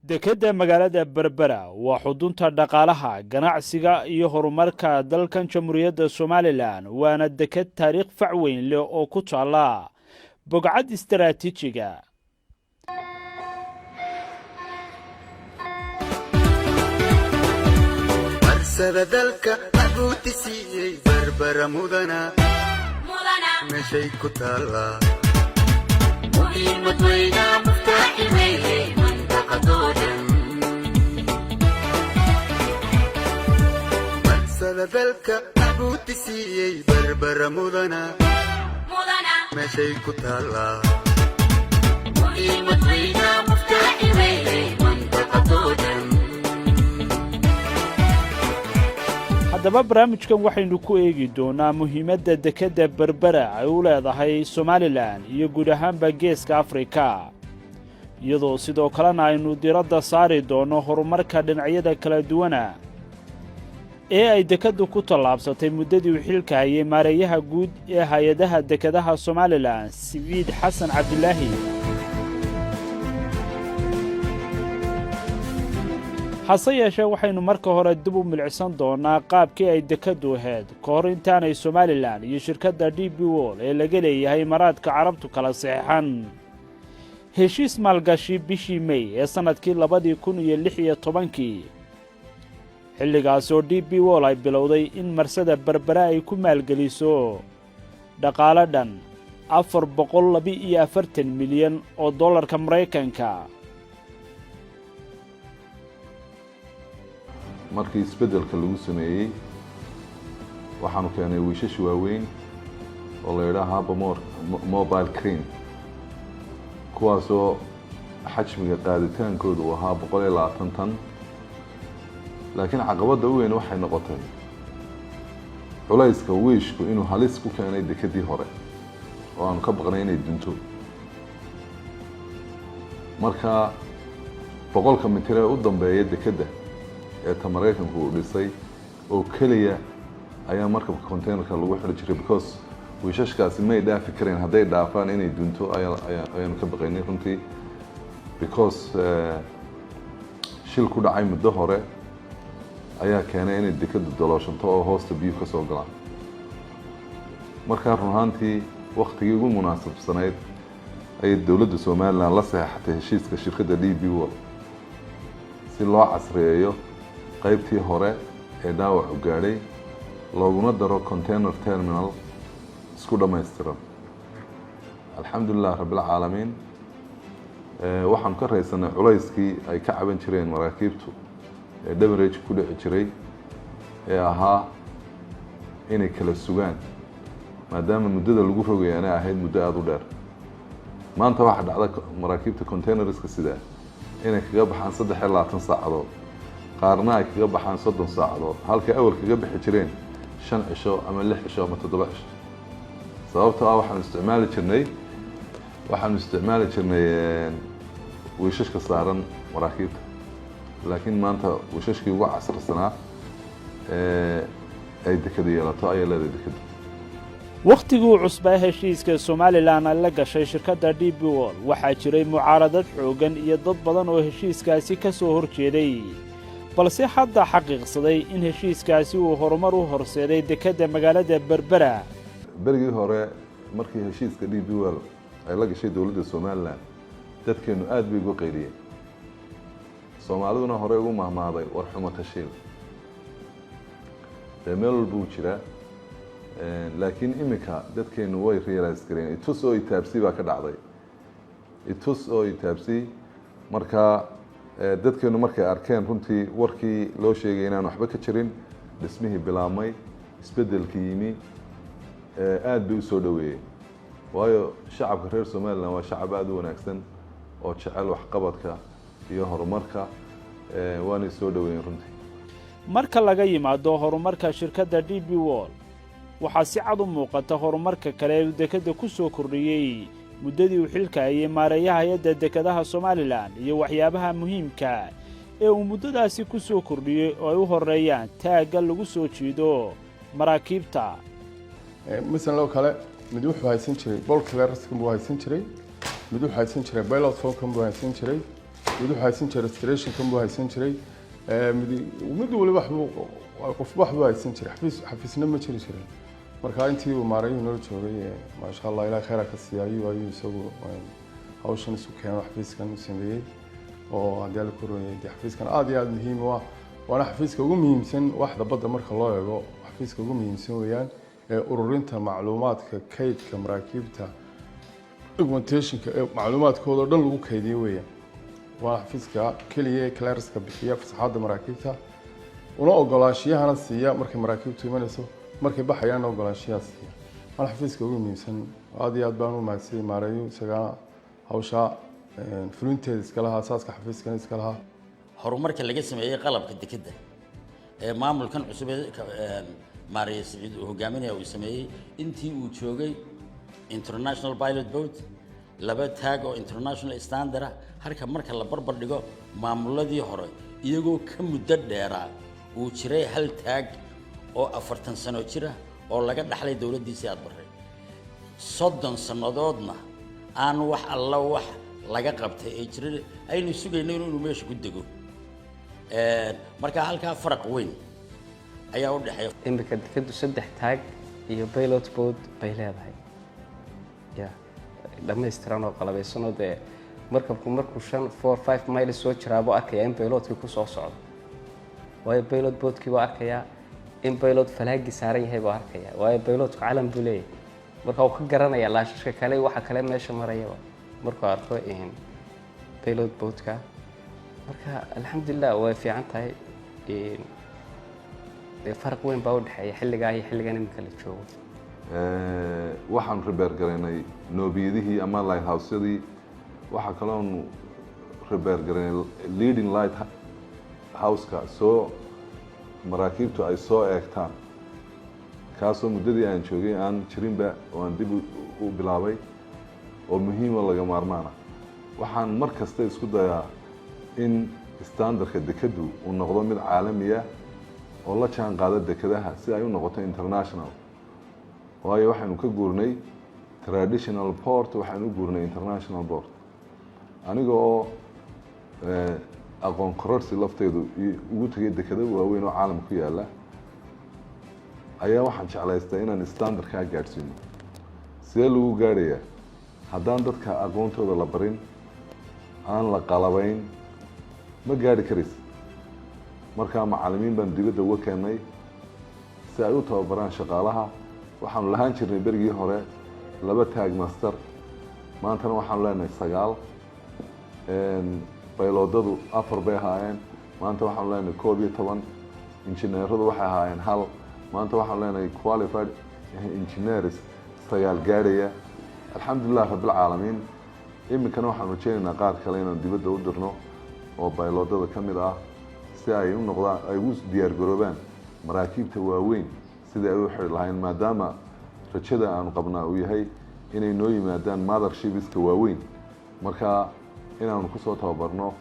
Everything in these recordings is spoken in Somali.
Dekedda magaalada Berbera waa xudunta dhaqaalaha, ganacsiga iyo horumarka dalkan Jamhuuriyadda Somaliland, waana deked taariikh fac weyn leh oo ku taalla bogcad istaraatiijiga. Marsada dalka maxbuuti siiyey, Barbara mudana, meeshay ku taallaa. Muhiimad weynaa, muftaaxi weeye mandaqadoo dhan. Marsada dalka maxbuuti siiyey, Barbara mudana, meeshay ku taallaa. Muhiimad weynaa, muftaaxi weeye mandaqadoo dhan. Haddaba barnaamijkan waxaynu ku eegi doonaa muhiimadda dekedda Berbera ay u leedahay Somaliland iyo guud ahaanba Geeska Afrika, iyadoo sidoo kalena aynu diradda saari doonno horumarka dhinacyada kala duwana ee ay dekeddu ku tallaabsatay muddadii uu xilka hayay maareeyaha guud ee hay-adaha dekedaha Somaliland, Siciid Xasan Cabdilaahi. Hase yeeshee, waxaynu marka hore dib u milicsan doonaa qaabkii ay dekeddu ahayd ka hor intaanay Somaliland iyo shirkadda DP World ee laga leeyahay Imaaraadka Carabtu kala saxeexan heshiis maalgashi bishii Mey ee sannadkii 2016-kii, xilligaas oo DP World ay bilowday in marsada Berbera ay ku maalgeliso dhaqaale dhan 442 milyan oo dollarka Maraykanka. Markii isbeddelka lagu sameeyey, waxaanu keenay wiishash waaweyn oo la yidhaha haba mobile crane, kuwaasoo xajmiga qaaditaankoodu uu ahaa 120 tan. Laakiin caqabadda u weyn waxay noqotay culayska wiishku inuu halis ku keenay dekedii hore oo aanu ka baqnay inay dunto. Marka 100-ka mitir ee u dambeeya dekedda ee ta Maraykanku uu dhisay oo keliya ayaa markabka containerka lagu xidhi jiray, because wiishashkaasi may dhaafi karayn. Hadday dhaafaan, inay dunto ayaanu ka baqaynay runtii, because shil ku dhacay muddo hore ayaa keenay inay dekeddu dalooshanto oo hoosta biyuhu ka soo galaan. Markaa run ahaantii, waktigii ugu munaasabsanayd ayay dowladda Somaliland la saxeexatay heshiiska shirkadda DP World si loo casriyeeyo qeybtii hore ee dhaawacu gaadhay, looguna daro container terminal isku dhammaystiran. Alxamdulilah rabbilcaalamiin, waxaanu ka raysanay culayskii ay ka caban jireen maraakiibtu ee demurrage ku dhici jiray ee ahaa inay kala sugaan, maadaama muddada lagu rogayaana ahayd muddo aada u dheer. Maanta waxaa dhacda maraakiibta containerska sidaa inay kaga baxaan 23 saacadood, qaarna ay kaga baxaan 30 saacadood, halkay awal kaga bixi jireen 5 cisho ama 6 cisho ama 7 cisho, sababtoo ah waxaanu isticmaali jirnay wiishashka saaran maraakiibta. Laakiin maanta wiishashkii ugu casrisanaa ee ay dekadu yeelato ayay leedahay dekadu. Wakhtigii cusbaa heshiiska Somaliland ay la gashay shirkadda DP World, waxaa jiray mucaaradad xooggan iyo dad badan oo heshiiskaasi ka soo hor jeeday, balse hadda xaqiiqsaday in heshiiskaasi uu horumar u horseeday dekedda magaalada Berbera. Berigii hore, markii heshiiska DP World ay la gashay dowladda Somaliland, dadkeenu aada bay uga qayliyeen. Soomaaliduna horey ugu mahmaaday, "War xumo tashiil dee meel walba uu jiraa." Laakiin iminka dadkeenu way realize gareen, itus oo itaabsi baa ka dhacday, itus oo itaabsi. Marka dadkeenu markay arkeen runtii warkii loo sheegay inaan waxba ka jirin, dhismihii bilaabmay, isbeddelkii yimi, aada bay usoo dhoweeyeen, waayo shacabka reer Somaliland waa shacab aada u wanaagsan oo jecel waxqabadka iyo horumarka. Waanay soo dhoweeyeen runtii. Marka laga yimaado horumarka shirkadda DP World, waxaa si cad u muuqata horumarka kale ee uu dekedda ku soo kordhiyey muddadii uu xilka hayay maareeyaha hay-adda dekedaha Somaliland iyo waxyaabaha muhiimka ee uu muddadaasi ku soo kordhiyey, oo ay u horreeyaan taagga lagu soo jiido maraakiibta. Masalan oo kale, mid wuxuu haysan jiray port clearancekan buu haysan jiray, mid wuxuu haysan jiray pilot formkan buu haysan jiray. Mid wuxuu haysan jiray restorationkan buu haysan jiray. Mid waliba waxbuu, qofba waxbuu haysan jiray. Xafiisna ma jiri jirin. Marka intii uu maareeyuhu nala joogay, maasha Allah, Ilaah khayra ka siiya, ayuu isagu hawshan isu keeno, xafiiskan u sameeyey oo haddii Alla ku royay dee xafiiskan aad iyo aad muhiim u ah, waana xafiiska ugu muhiimsan waaxda badda marka loo eego. Xafiiska ugu muhiimsan weeyaan ee ururinta macluumaadka, kaydka maraakiibta, documentationka ee macluumaadkooda oo dhan lagu kaydiyo weeyaan. Waa xafiiska keliya ee clearanceka bixiya, fasaxaadda maraakiibta, una ogolaanshiyahana siiya markay maraakiibtu imanayso, markay baxayaanna ogolaanshiyaha siiya. Waana xafiiska ugu muhiimsan. Aad iyo aad baan u mahadsanyay maareeyo, isagana hawsha fulinteeda iska lahaa, asaaska xafiiskan iska lahaa. Horumarka laga sameeyey qalabka dekedda ee maamulkan cusub ee maareeye Siciid uu hogaaminaya uu sameeyey intii uu joogay, international pilot boat, laba tug oo international standard ah, halka marka la barbar dhigo maamuladii hore, iyagoo ka muddo dheeraa, uu jiray hal tug oo 40 sano jira oo laga dhaxlay dowladdiisii aad baray, 30 sannadoodna aan wax alla wax laga qabtay ee jiray, aynu sugayno inuu meesha ku dego. Marka halkaa faraq weyn ayaa u dhexeeya. Iminka dekadu saddex tug iyo pilot boat bay leedahay ya dhammaystiran oo qalabaysanoo dee markabku markuu 5, 4, 5 miles soo jiraabuu arkayaa in pilotkii ku soo socdo, waayo pilot boatkii buu arkayaa, in pilot flagii saaran yahay buu arkayaa, waayo pilotku calan buu leeyahay. Marka uu ka garanayaa laashashka kale, waxa kale meesha marayaba markuu arko pilot boatka. Marka alxamdulilah, way fiican tahay. Dee faraq weyn baa u dhexeeya xilligaa iyo xilligan iminka la joogo. Waxaanu repair garaynay noobiyadihii ama lighthouse-yadii. Waxaa kaloonu repair garaynay leading light house-ka soo maraakiibtu ay soo eegtaan, kaasoo muddadii aan joogay aan jirinba oo aan dib u bilaabay oo muhiima laga maarmaana. Waxaan mar kasta isku dayaa in standardka dekeddu uu noqdo mid caalamiya oo la jaan qaada dekedaha, si ay u noqoto international, waayo waxaynu ka guurnay traditional port, waxaynu u guurnay international port. Aniga oo aqoon kororsi lafteedu ugu tegay dekado waaweyn oo caalamka ku yaalla ayaa waxaan jeclaystay inaan standardkaa gaadhsiino. Sidee lagu gaadhayaa haddaan dadka aqoontooda la barin, aan la qalabayn? Ma gaadhi karaysa. Markaa macallimiin baan dibadda uga keennay si ay u tababaraan shaqaalaha. Waxaanu lahaan jirnay berigii hore laba tug master, maantana waxaanu leenahay sagaal. Pilotyadu afar bay ahaayeen, maanta waxaanu leenahay 11. Injineeradu waxay ahaayeen hal, maanta waxaanu leenahay qualified engineers sagaal gaadhaya. Alxamdulilah rabbilcaalamiin. Iminkana waxaanu rajeynaynaa qaar kale inaanu dibadda u dirno oo pilotyada ka mid ah, si ay u noqdaan, ay ugu diyaar garoobaan maraakiibta waaweyn sidii ay u xiri lahayn, maadaama rajada aanu qabnaa uu yahay inay noo yimaadaan mothershipska waaweyn. Marka inaanu kusoo tababarno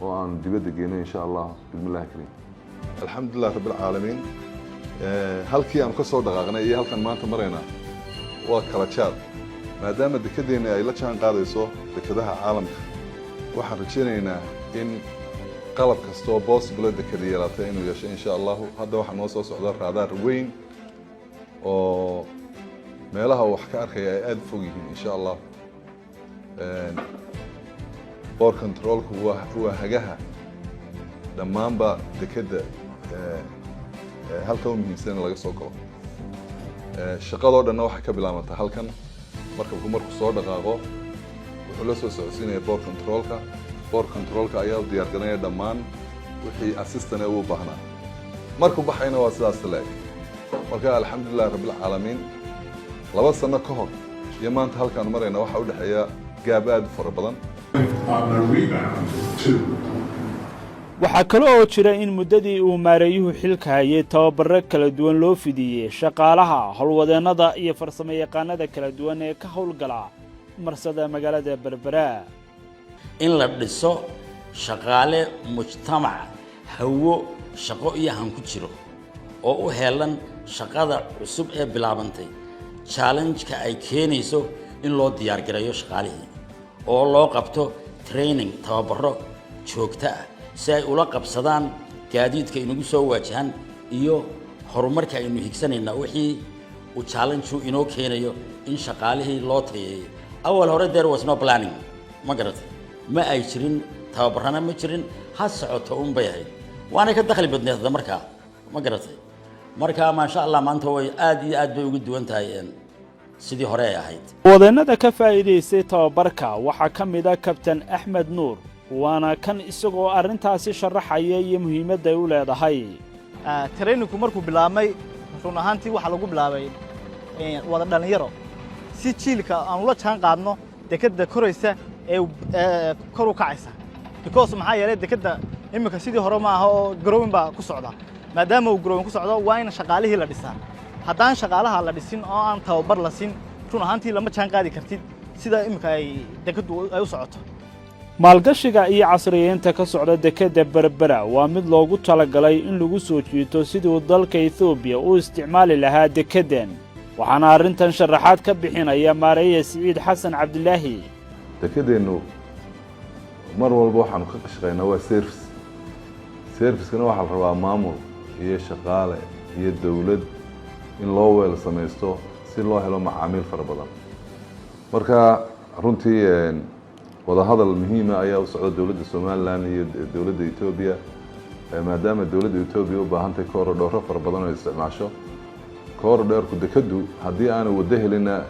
oo aanu dibadda geyno, insha Allah, bismi Illahi kariim. Alxamdulilah rabbilcaalamiin. Halkii aanu ka soo dhaqaaqnay iyo halkan maanta maraynaa waa kala jaad. Maadaama dekedeenna ay la jaan qaadayso dekedaha caalamka, waxaan rajaynaynaa in qalab kastoo possible dekeda yeelatay inuu yeesho, insha Allahu. Hadda waxaa noo soo socda raadaar weyn oo meelaha uu wax ka arkaya ay aada u fog yihiin, insha Allah. Port controlku waa hagaha dhammaanba dekedda, halka u muhiimsan in laga soo galo. Shaqadoo dhanna waxay ka bilaabantaa halkan. Markabku markuu soo dhaqaaqo, wuxuu la soo socodsiinaya port controlka. Port controlka ayaa u diyaar garanaya dhammaan wixii assistance ee uu baahnaa. Markuu baxayna waa sidaas leeg. Marka alxamdulilah rabbilcaalamiin, 2 sano ka hor iyo maanta halkaan marayna waxaa u dhexeeya gap aada u fara badan. On the rebound too. Waxaa kale oo jira in muddadii uu maareeyuhu xilka hayay tababaro kala duwan loo fidiyey shaqaalaha, howlwadeennada iyo farsamo yaqaanada kala duwan ee ka howlgala marsada magaalada Berbera. In la dhiso shaqaale mujtamac hawo shaqo iyo han ku jiro oo u heelan shaqada cusub ee bilaabantay, challenge-ka ay keenayso, in loo diyaar gareeyo shaqaalihii oo loo qabto training, tababaro. Joogto ah si ay ula qabsadaan gaadiidka inagu soo waajahan iyo horumarka aynu higsanayna, wixii uu challenge inoo keenayo in shaqaalihii loo tayeeyo. Awal hore there was no planning, ma garatay? Ma ay jirin tababarana, ma jirin, ha socoto un bay ahayd, waanay ka dakhli badneed hadda markaa, ma garatay? Marka maasha Allah, maanta way aad iyo aad bay ugu duwan tahay sidii hore ay ahayd. Wadeennada ka faa'iidaystay tababarka waxaa ka mid a Kabtan Axmed Nuur, waana kan isagoo arrintaasi sharaxaya iyo muhiimadda ay u leedahay. Trainingku markuu bilaabmay, run ahaantii waxaa lagu bilaabay wada dhallinyaro si jiilka aan ula jaan qaadno dekedda koraysa ee kor u kacaysa, because maxaa yeelay dekedda iminka sidii hore ma aha oo growing baa ku socda. Maadaama uu growing ku socdo, waa in shaqaalihii la dhisaa. Haddaan shaqaalaha la dhisin oo aan tababar la siin, run ahaantii lama jaan qaadi kartid sida iminka ay dekeddu ay u socoto. Maalgashiga iyo casriyeynta ka socda dekedda Berbera waa mid loogu talagalay in lagu soo jiito siduu dalka Etoobiya u isticmaali lahaa dekeddan, waxaana arrintan sharaxaad ka bixinaya maareeye Siciid Xasan Cabdilaahi. Dekedeennu mar walba waxaanu ka shaqeynaa waa service. Servicekana waxaa la rabaa maamul iyo shaqaale iyo dowlad in loo weel samaysto si loo helo macaamiil fara badan. Marka runtii wadahadal muhiima ayaa u socda dowladda Somaliland iyo dowladda Etoobiya, maadaama dowladda Etoobiya u baahantahay corridoro fara badan oo isticmaasho. Corridorku dekadu haddii aanu waddo helina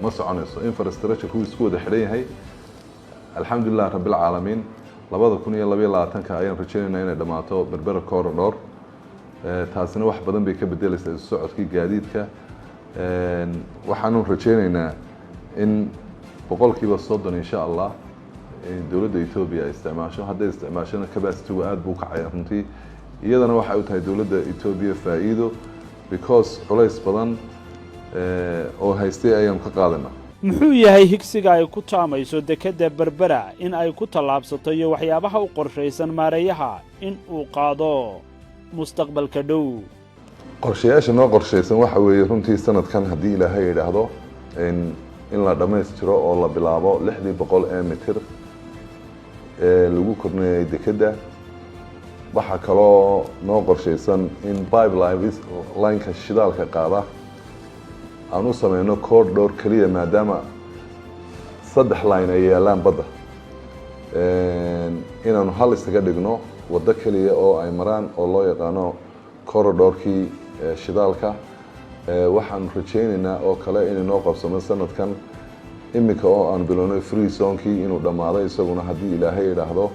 ma soconayso, infrastructure wuu isku wada xidhan yahay. Alxamdulilah rabbilcaalamiin, 2022-ka ayaan rajaynaynaa inay dhammaato Berbera Corridor. Taasina wax badan bay ka bedeleysaa isu socodkii gaadiidka. Waxaanu rajaynaynaa in 30% insha Allah dowladda Etoobiya ay isticmaasho. Hadday isticmaashona capacitygu aada buu kacaya runtii. Iyadana waxay u tahay dowladda Etoobiya faa'iido, because culays badan oo haystay ayaanu ka qaadana. Muxuu yahay higsiga ay ku taamayso dekedda Berbera in ay ku tallaabsato iyo waxyaabaha u qorshaysan maareeyaha in uu qaado mustaqbalka dhow? Qorshayaasha noo qorshaysan waxa weeye runtii sanadkan, haddii Ilaahay yidhaahdo, in la dhammaystiro oo la bilaabo 600 ee mitir ee lagu kordhinayay dekedda. Waxaa kaloo noo qorshaysan in pipeline lineka shidaalka qaada aan u sameyno corridor keliya, maadaama saddex line ay yaalaan badda, inaanu hal isaga dhigno waddo keliya oo ay maraan oo loo yaqaano corridorkii shidaalka. Waxaanu rajaynaynaa oo kale inay noo qabsamo sanadkan iminka oo aan bilownay free zonekii inuu dhammaado isaguna, haddii Ilaahay idhaahdo,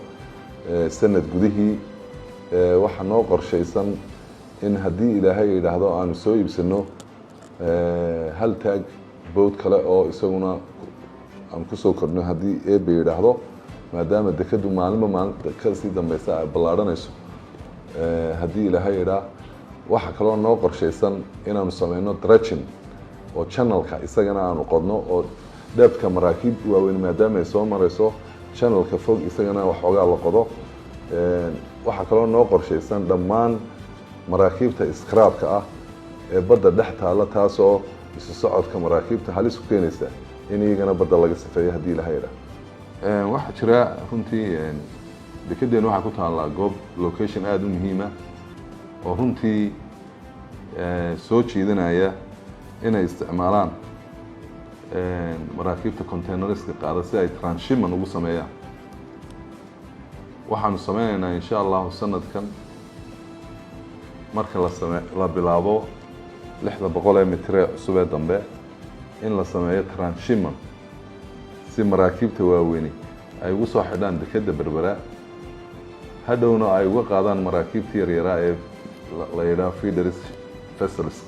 sanad gudihii. Waxaa noo qorshaysan in haddii Ilaahay idhaahdo aanu soo iibsano hal tug boat kale oo isaguna aan kusoo kordhno, haddii Eebe yidhaahdo, maadaama dekadu maalinba maalinta kasii dambeysa ay ballaadhanayso, haddii Ilaahay idhaa. Waxaa kaloo noo qorshaysan inaanu sameyno dredging oo channelka isagana aanu qodno oo depthka maraakiib waaweyn maadaama ay soo marayso channelka fog, isagana waxoogaa la qodo. Waxaa kaloo noo qorshaysan dhammaan maraakiibta scrapka ah ee badda dhex taalla, taasoo isu socodka maraakiibta halis ku keenaysa, in iyagana badda laga safeeyo, haddii Ilahay idhaa. Waxaa jira runtii dekedeen waxaa ku taallaa goob location aada u muhiima oo runtii soo jiidanaya inay isticmaalaan maraakiibta containerska qaada si ay transshipment ugu sameeyaan. Waxaanu sameyneynaa insha Allahu sanadkan marka la same la bilaabo 600 ee mitir ee cusub ee dambe in la sameeyo transshipment si maraakiibta waaweyni ay ugu soo xidhaan dekedda Berbera, hadhowna ay uga qaadaan maraakiibta yaryaraa ee la yidhaha feeders vessels.